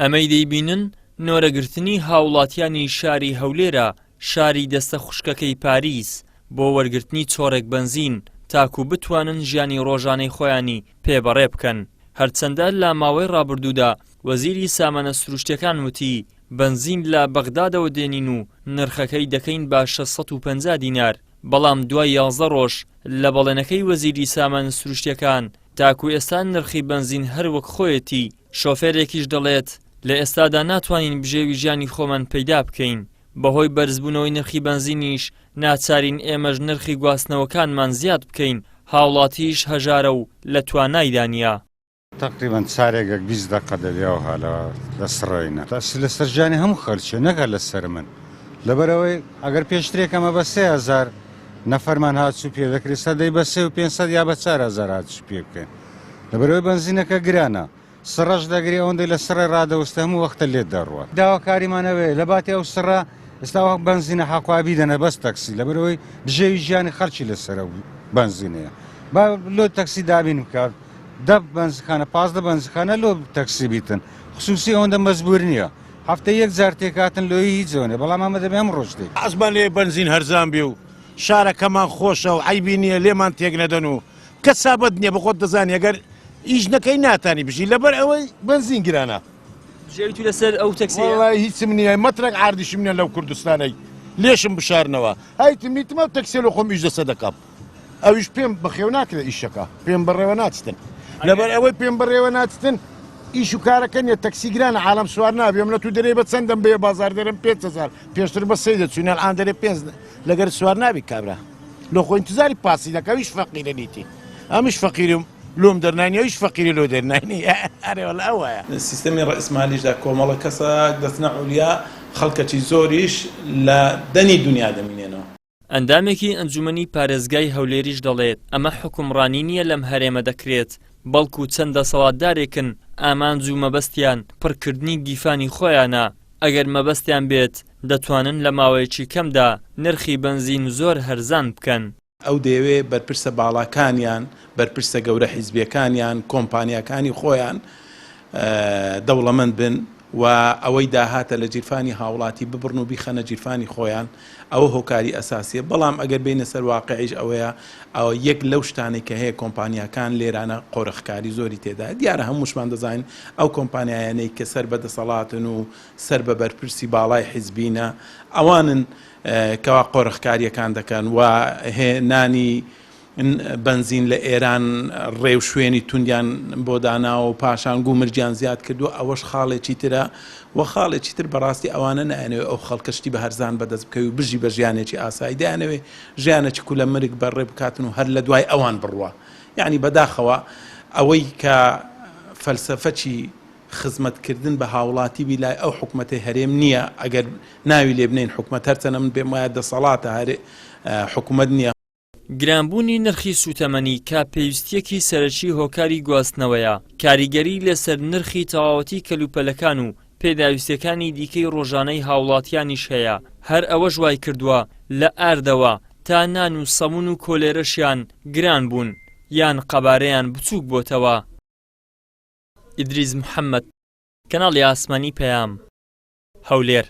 ئەمەی دەیبینن نۆرەگرتنی هاوڵاتیانی شاری هەولێرە، شاری دەستە خوشکەکەی پاریس، بۆ وەرگرتنی چۆڕێک بەنزین تاکو بتوانن ژیانی ڕۆژانەی خۆیانی پێ بەڕێ بکەن. هەرچەندە لە ماوەی ڕابردوودا وەزیری سامانە سروشتیەکان وتی، بەنزین لە بەغدادەوە دێنین و نرخەکەی دەکەین بە 650 دینار، بەڵام دوای 11 ڕۆژ لە بەڵێنەکەی وەزیری سامانە سروشتیەکان تاکو ئێستا نرخی بەنزین هەر وەک خۆیەتی، شۆفێرێکیش دەڵێت، لە ئێستادا ناتوانین بژێوی ژیانی خۆمان پەیدا بکەین، بەهۆی بەرزبوونەوەی نرخی بەنزینیش ناچارین ئێمەش نرخی گواستنەوەکانمان زیاد بکەین، هاوڵاتیش هەژارە و لە توانایدا نییە. تەقریبەن چارێگەک 20 دەقە دەبێ ئەوها لە لە سڕینە تەئسیر لەسەر ژیانی هەموو خەلکیە نەک هەر لەسەر من لەبەرئەوەی ئەگەر پێشترێک ئەمە بە 3000 نەفەرمان هاتوو پێ دەکرێت سەر دەی بە سێ و 500 یا بە 4000 هاتوو پێ بکەین لەبەرئەوەی بەنزینەکە گرانە سڕەش دەگری ئەوەندەی لە سڕێ ڕادەوەستێ هەموو وەختە لێت دەڕوات. داواکاریمان ئەوەیە لەباتی ئەو سڕە ئێستا وەک بەنزینە حەقوا بیدەنە بەس تەکسی لەبەرئەوەی بژێوی ژیانی خەڵکی لەسەر ئەو بەنزینەیە با لۆ تەکسی دابین بکات دە بەنزخانە 15 بەنزخانە لۆ تەکسی بیتن خصوصی ئەوەندە مەجبور نییە هەفتە یەک جار تێکاتن لۆی هیچ زۆنێ بەڵام ئەمە دەبێ هەم ڕۆژ تێک حەزمان لێیە بەنزین هەرزان بێ و شارەکەمان خۆشە و عەیبی نییە لێمان تێک نەدەن و کەسابەت نییە بەخۆت دەزانی ئەگەر ئیش نەکەی ناتانی بژی لەبەر ئەوەی بەنزین گرانە. بژێوی تو لەسەر ئەو تەکسیە؟ وەڵای هیچم نییە مەترەک عاردیشم نییە لەو کوردستانەی لێشم بشارنەوە هەیتم نیتم ئەو تەکسیە لۆ خۆم ئیش دەسە دەکەم ئەویش پێم بەخێو ناکرێت ئیشەکە پێم بەڕێوە ناچتن لەبەر ئەوەی پێم بەڕێوە ناچتن ئیش و کارەکە نیە تەکسی گرانە عالم سوار نابێ من تو دەرێ بە چەندەم بێ بازار دەرم 5000 پێشتر بە سێ دەچوین الان دەرێ پێنج لەگەر سوار نابی کابرا لۆ خۆ ئینتزاری پاسی دەکا ئەویش فەقیرە نیتی ئەمیش فەقیرم لۆم دەرنانی ئەویش فەقیرە لۆ دەرنانی ئەرێ وەڵا ئەو وایە. لە سیستەمی ڕەئسمالیشدا کۆمەڵە کەسەک دەچنە عولیا، خەڵکەکی زۆریش لە دەنی دونیا دەمینێنەوە. ئەندامێکی ئەنجومەنی پارێزگای هەولێریش دەڵێت، ئەمە حوکمڕانی نییە لەم هەرێمە دەکرێت، بەڵکو چەند دەسەڵاتدارێکن ئامانج و مەبەستیان پڕکردنی گیفانی خۆیانە، ئەگەر مەبەستیان بێت دەتوانن لە ماوەیەکی کەمدا نرخی بەنزین زۆر هەرزان بکەن. ئەو دەیەوێ بەرپرسە باڵاکانیان، بەرپرسە گەورە حیزبیەکانیان، کۆمپانیاکانی خۆیان دەوڵەمەند بن و ئەوەی داهاتە لە جیرفانی هاوڵاتی ببڕن و بیخەنە جیرفانی خۆیان، ئەوە هۆکاری ئەساسیە، بەڵام ئەگەر بێینە سەر واقعیش ئەوەیە ئەوە یەک لەو شتانەی کە هەیە کۆمپانیاکان لێرانە قۆرخکاری زۆری تێدایە، دیارە هەمووشمان دەزانین ئەو کۆمپانیایانەی کە سەر بە دەسەڵاتن و سەر بە بەرپرسی باڵای حیزبینە ئەوانن کەوا قۆرخکاریەکان دەکەن و هێنانی بەنزین لە ئێران ڕێوشوێنی توندیان بۆ داناوە و پاشان گومرگیان زیاد کردووە، ئەوەش خاڵێکی ترە و خاڵێکی تر بەڕاستی ئەوانە نایانەوێت ئەو خەڵکە شتی بە هەرزان بەدەست بکەوی و بژی بە ژیانێکی ئاسایی، دەیانەوێت ژیانێکی کولە مرگ بەڕێ بکاتن و هەر لە دوای ئەوان بڕوا. یەعنی بەداخەوە ئەوەی کە فەلسەفەکی خزمەتکردن بە هاوڵاتی بی لای ئەو حکومەتەی هەرێم نییە، ئەگەر ناوی لێ بنێین حکومەت هەرچەنە من پێم وایە دەسەڵاتە هەر حکومەت نییە. گرانبوونی نرخی سووتەمەنی کە پێویستییەکی سەرەکی هۆکاری گواستنەوەیە، کاریگەری لەسەر نرخی تەواوەتی کەلوپەلەکان و پێداویستییەکانی دیکەی ڕۆژانەی هاوڵاتیانیش هەیە، هەر ئەوەش وایکردووە لە ئاردەوە تا نان و سەمون و کۆلێرەشیان گران بوون یان قەبارەیان بچووک بۆتەوە. ئیدریس محەمەد، کەناڵی ئاسمانی پەیام، هەولێر.